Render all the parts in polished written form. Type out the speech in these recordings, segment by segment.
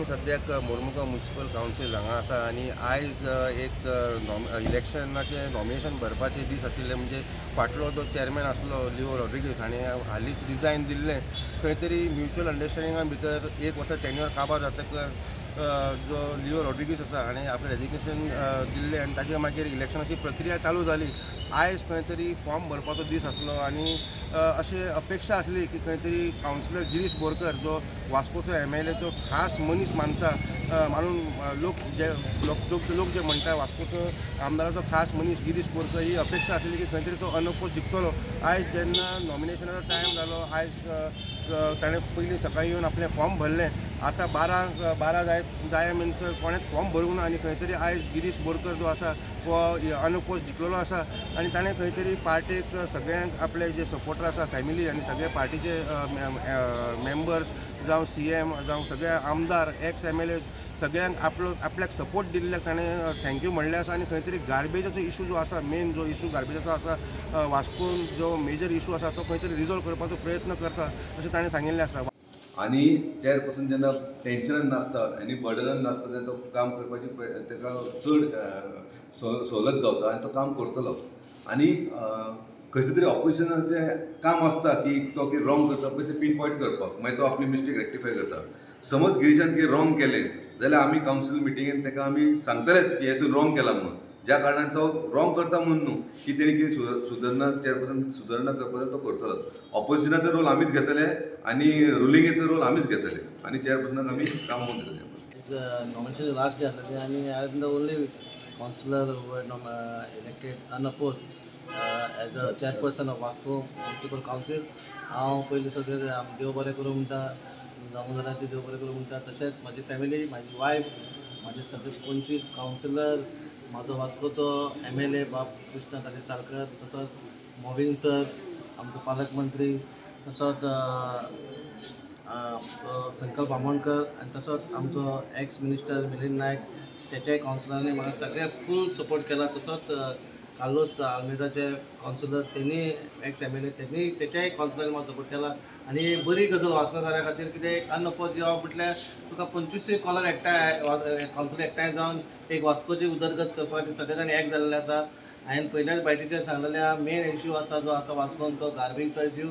सद्याक Mormugao municipal council हांगा आसा आनी आयज एक इलेक्शनाचें नॉमिनेशन भरपाचे दीस आशिल्ले. म्हणजे फाटलो जो चेअरमॅन आसलो लिओ रॉड्रिगीस हाणें हालींच रिजायन दिल्लें. खंय तरी म्युच्युअल अंडरस्टँडिंगा भितर एक वर्सा टेन्युअर काबार जातकर जो लिओ रॉड्रिगीस आसा हाणें आपलें रेजिग्नेशन दिल्लें आनी ताजे मागीर इलेक्शनाची प्रक्रिया चालू जाली. आयज खंय तरी फॉर्म भरपाचो दीस आसलो आनी अशी अपेक्षा आसली की खंय तरी कावन्सिलर गिरीश बोरकर, जो वास्कोचो एमएलएचो खास मनीस मानता, मानून लोक जे म्हणटा, वास्कोचो आमदाराचो खास मनीस गिरीश बोरकर, ही अपेक्षा आसली की खंय तरी तो अनअपोज जिखतलो. आयज जेन्ना नॉमिनेशनाचो टायम जालो, आयज ताणें पयलीं सकाळीं येवन आपलें फॉर्म भरलें. आतां 12 जाय जाय म्हणसर कोणेंच फॉर्म भरूंक ना आनी खंय तरी आयज गिरीश बोरकर जो आसा हो अनअपोज जिखलेलो आसा आनी ताणें खंय तरी पार्टेक सगळ्यांक, आपले जे सपोर्टर आसा, फॅमिली आनी सगळे पार्टीचे मेंबर्स जावं, सीएम जावं, सगळे आमदार, एक्स एमएलए, सगळ्यांक आपलो आपल्याक सपोर्ट दिल्ल्याक ताणें thank you म्हणलें आसा. आनी खंय तरी गार्बेजाचो इशू जो आसा, मेन जो इशू गार्बेजाचो आसा वास्कोन, जो मेजर इशू आसा, तो खंय तरी रिजॉल्व करपाचो प्रयत्न करता अशें ताणें सांगिल्लें आसा. आनी चेअरपर्सन जेन्ना टेन्शनान नासता आनी बर्डनान नासता तेन्ना तो काम करपाची ताका चड सवलत गावता आनी तो काम करतलो. आनी खंयसर तरी ऑपोजिशनाचें काम आसता की तो कितें रॉंग करता पळय तें पीन पॉयंट करपाक, मागीर तो आपली मिस्टेक रेक्टिफाय करता. समज गिरीशान कितें रॉंग केलें जाल्यार आमी कावन्सील मिटिंगेन ताका आमी सांगतलेच की हें तूं रॉंग केलां म्हणून. ज्या कारणान तो रॉंग करता म्हणून न्हू की तेणी कितें सुदारणा, चेअरपर्सन सुदारणा करपाक जाय तो करतलोच. ऑपोजिशनाचो रोल आमीच घेतले आनी रुलिंगेचो रोल आमीच घेतले आनी चेअरपर्सनाक आमी काम करून दितले. नॉमिनेशन लास्ट डे आसलें आनी I am the only councillor who elected unopposed as a chairperson of Vasco Municipal Council. हांव पयलीं सगळें देव बरें करूं म्हणटा, दामोदराचें देव बरें करूं म्हणटा. तशेंच म्हाजी फॅमिली, म्हाजी वायफ, म्हाजे सगळे 25 कावन्सिलर, म्हाजो वास्कोचो एमएलए बाब कृष्णा तारी साळकर, तसोच मोविन सर आमचो पालकमंत्री, तसोच आमचो संकल्प आमोणकर आनी तसोच आमचो एक्स मिनिस्टर मिलिंद नायक, तेच्याय कावन्सिलरांनी म्हाका सगळें फूल सपोर्ट केला. तसोच कार्लोस आल्मेदाचे कावन्सिलर, तेणी एक्स एमएलए, तेणी तेच्याय कावन्सिलरांनी म्हाका सपोर्ट केला. आनी एक बरी गजाल वास्कोकारा खातीर कितें, अनअपोज येवप म्हटल्यार तुका 25 कॉलर एकठांय, कावन्सिलर एकठांय जावन एक वास्कोची उदरगत करपा खातीर सगळे जाण एक जाल्ले आसा. हांवें पयल्याच बायटीचेर सांगलेलें, मेन इश्यू आसा जो आसा वास्कोन तो गार्बेजचो इश्यू,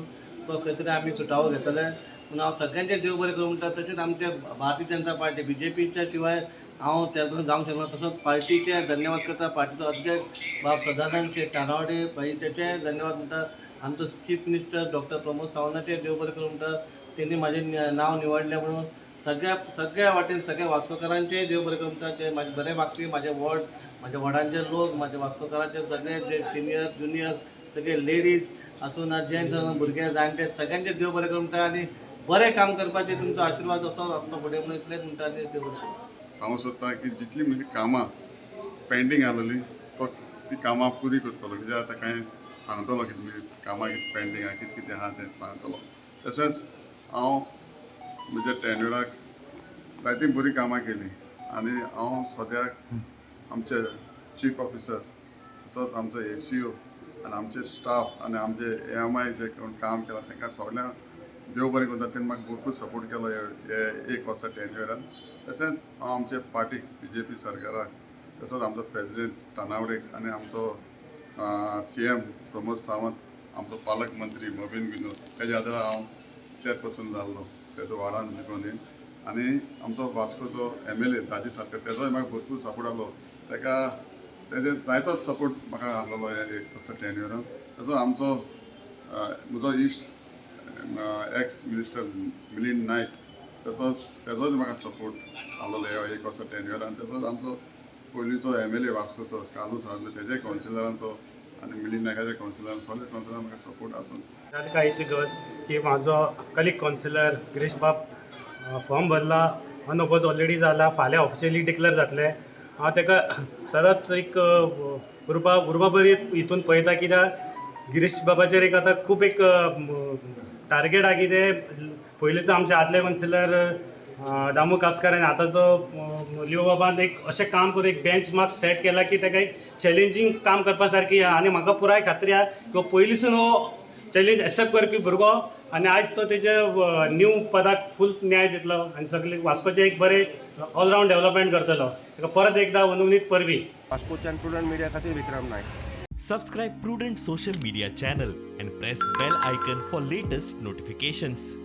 तो खंय तरी आमी सुटावो घेतले म्हणून हांव सगळ्यांचें देव बरें करूं म्हणटा. तशेंच आमचे भारतीय जनता पार्टी, बीजेपीच्या शिवाय हांव चेअरपर्सन जावंक शकना. तसोच पार्टीचे धन्यवाद करता, पार्टीचो अध्यक्ष बाब सदानंद शेठ तानावडे भाई, तेचेय धन्यवाद म्हणटा. आमचो चीफ मिनिस्टर डॉक्टर प्रमोद सावंताचें देव बरें करूं म्हणटा, तेणी म्हाजें नांव निवडलें म्हणून. सगळ्या सगळ्या वाटेन सगळ्या वास्कोकारांचेय देव बरें करूं म्हणटा, जे म्हाजे बरे वागपी, म्हाजे वॉर्ड, म्हाज्या वॉर्डांचे लोक, म्हाज्या वास्कोकारांचे सगळे जे सिनियर, ज्युनियर, सगळे लेडीज आसूं ना जेंट्स आसूं, भुरगे, जाणटे, सगळ्यांचे देव बरें करूं म्हणटा आनी बरें काम करपाचें तुमचो आशिर्वाद असोच आसचो फुडें म्हणून इतलेंच म्हणटा आनी देव बरें करूं. सांगूंक सोदता की जितली म्हणजे कामां पेंडींग आसलेली तो ती कामां पुरी करतलो. कित्याक आतां कांय सांगतलो की तुमी कामां कितें पेंडींग आहा, कितें कितें आहा तें सांगतलो. तशेंच हांव म्हज्या टेन्युराक जायतीं बरीं कामां केलीं आनी हांव सद्याक आमचे चीफ ऑफिसर, तसोच आमचो एसीओ आनी आमचे स्टाफ आनी आमचे एएमआय जे कोण काम केलां तांकां सगल्यांक देव बरें करता. तेणी म्हाका भरपूर सपोर्ट केलो हे एक वर्सा टेन्युरान. तशेंच हांव आमचे पार्टीक, बीजेपी सरकाराक, तसोच आमचो प्रेजिडेंट तानावडेक आनी आमचो सीएम प्रमोद सावंत, आमचो पालक मंत्री मोबीन गुदिन्हो, तेज्या आदारान हांव चेअरपर्सन जाल्लो तेजो वार्डान जिखून. आनी आमचो वास्कोचो एमएलए दाजी साळकर, तेजोय म्हाका भरपूर सपोर्ट आहलो. ताका तेजे जायतोच सपोर्ट म्हाका आहलोलो ह्या एक वर्सा टेन्युरान. तसो आमचो म्हजो इश्ट एक्स मिनिस्टर मिलिंद नायक, तसोच तेजोय म्हाका सपोर्ट आहलोलो ह्या एक वर्सा टेन्युरान. तसोच आमचो पयलींचो एमएलए वास्कोचो कार्लूस आसलो, तेजे कावन्सिलरांचो आनी मिलिंद नायकाच्या कावन्सिलरान, सगळे कावन्सिलरां म्हाका सपोर्ट आसून. जाणकायेची गरज की म्हाजो कलीग कावन्सिलर गिरीश बाब फॉर्म भरला, अनओपोज ऑलरेडी जाला, फाल्यां ऑफिशियली डिक्लेअर जातलें. हांव ताका सदांच एक उर्बा उर्बा बरी हितून पळयता, कित्याक गिरीश बाबाचेर एक आतां खूब एक टार्गेट आहा. कितें पयलींचो आमचे आदले कावन्सिलर दामू कासकर आनी आतांचो लिओ बाबान एक अशें काम करून एक बेंच मार्क सेट केला की ताका एक चॅलेंजींग काम करपा सारकी आहा. आनी म्हाका पुराय खात्री आहा की हो पयलींसून हो चॅलेंज एक्सेप्ट करपी भुरगो आनी आयज तो तेजे न्यू पदाक फूल न्याय दितलो आनी सगळे वास्कोचें एक बरें ऑलरावंड डेवलपमेंट करतलो. ताका परत एकदां अंदुनीत परबीं. वास्कोच्यान प्रुडंट मिडिया खातीर विक्रम Naik. Subscribe Prudent Social Media channel and press bell icon for latest notifications.